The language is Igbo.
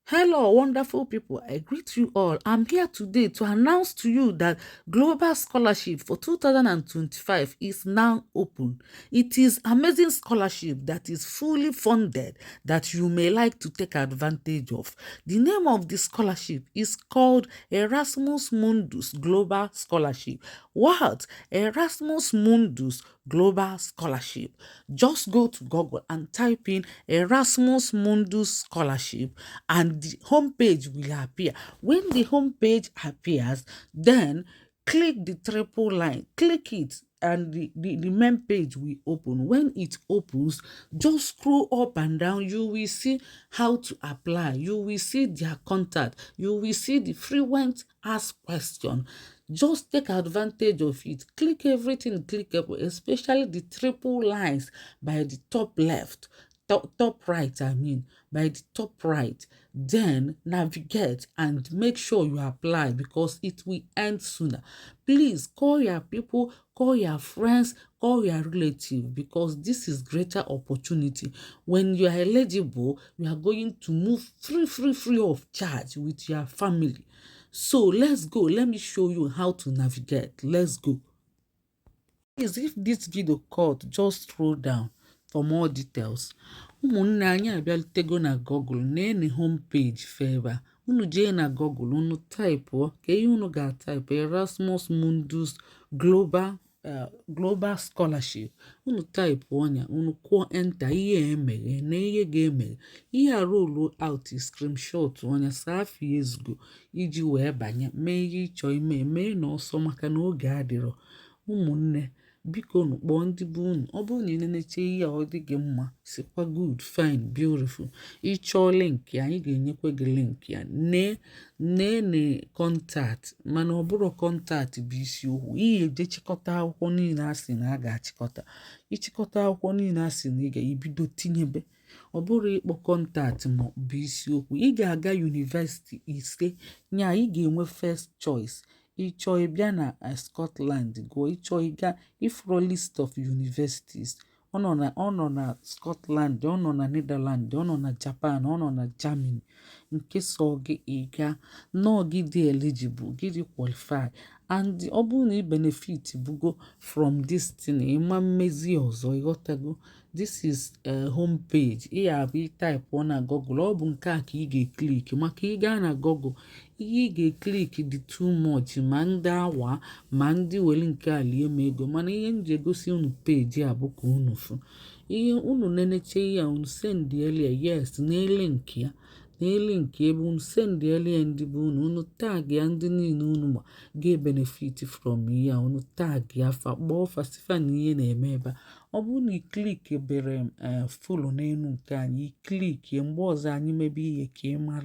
Hello, wonderful people. I greet you all. I'm here today to announce to you that Global Scholarship for 2025 is now open. It is amazing scholarship that is fully funded that you may like to take advantage of. The name of the scholarship is called Erasmus Mundus Global Scholarship. What? Erasmus Mundus Global Scholarship. Just go to Google and type in Erasmus Mundus Scholarship and the homepage will appear. When the homepage appears, then click the triple line, click it, and the main page will open. When it opens, just scroll up and down. You will see how to apply. You will see their contact. You will see the frequent asked question. Just take advantage of it. Click everything clickable, especially the triple lines by the top left, top right, I mean, by the top right. Then navigate and make sure you apply because it will end sooner. Please call your people, call your friends, call your relative, because this is greater opportunity. When you are eligible, you are going to move free, free, free of charge with your family. So let's go. Let me show you how to navigate. Let's go. Please, if this video cut, just scroll down for more details. Ụmụnne anyị, abịalitego na Google na homepage febe. Unu jee na Google, unu typeụọ ka ihe unu ga-atype, Erasmus Mundus Global Scholarship. Unu type ọnya, unu kwụọ enter, ihe emeghe na ihe ga-emeghe, ihe a roll out screenshot ọnya saa afọ ezugo iji wee banye mee ihe ịchọ ime. Mee na ọsọ maka na oge adịrọ. Ụmụnne, biko nu, kpọọ ndị be unu. Ọ bụrụ na ị nenecha ihe a, ọ dị gị mma, sikwa good, fine, beautiful. Ịchọọ link ya, anyị ga-enyekwa gị link ya. Nee nee na contact, mana ọ bụrụ contact bụ isiokwu. Ihe eje chịkọta akwụkwọ niile a sị na a ga-achịkọta, ịchịkọta akwụkwọ niile a sị na ị ga-ebido tinyebe. Ọ bụrụ ịkpọ contact ma bụ isiokwu, ị ga-aga university ise nya ị ga-enwe first choice. Ịchọọ ịbịa na Scotland gụọ, ịchọọ ịga ifro list of universities. Ọ nọ na Scotland, ọ nọ na Netherlands, ọ nọ na Japan, ọ nọ na Germany. Nke so gị ịga nọọ, gị dị eligible, gị dị qualify, and ọ bụrụ na ị benefit bugo from this thing, ịma mmezi ọzọ. Ịghọtago? This is a home page. Ị ya abụ ịtype na Google, ọ bụ nke a ka ị ga-eclick, maka ị gaa na Google, ihe ị ga-eclick dị too much, ma ndị awa ma ndị were nke a lie m ego. Mana ihe m ji egosi unu page a bụ ka unu fụ ihe unu neneche ihe a, unu sendieli ya yes n'ele nke ya, n'ele nke ebe unu sendieli ya ndị bụ unu, unu tag ya ndị niile unu ma ga-ebenefit from ihe a. Unu tag ya fa, kpọọ fa, sị fa na ihe na-eme ebe a. Ọ bụrụ na ị click bere follow n'elu nke anyị, iclick mgbe ọzọ anyị mebe ihe ka ị mara.